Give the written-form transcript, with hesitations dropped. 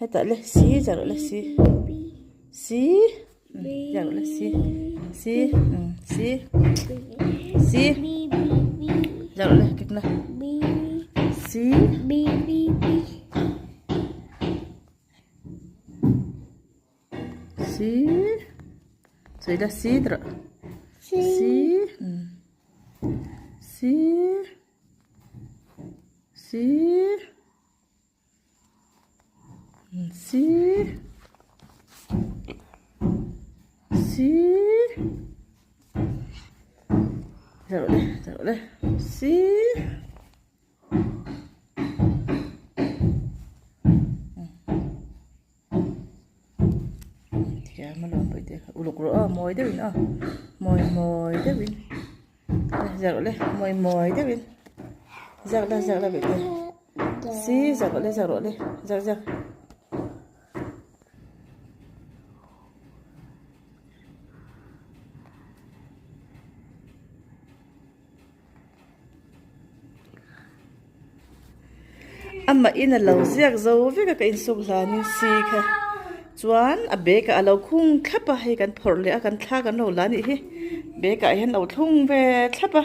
Hetah le C ziah rawh le C C ziah rawh le C C C C ziah rawh le kek na C C sawi la C ti rawh C C C C C ziah rawh le ziah rawh le C. Thiam alawm pawh te uluk rawh aw mawi deuhin aw mawi mawi deuhin ziak rawh le mawi mawi deuhin ziak la ziak la beh te si ziak rawh le ziak rawh le ziak ziak. Amah in a lo ziak zo vek a ka insuk hlanin si kha chuan a bag ah a lo khung thlap a hei kan phawrh leh a kan thla kan lo la a nih hi bag ah hian a lo thlung ve thlap a.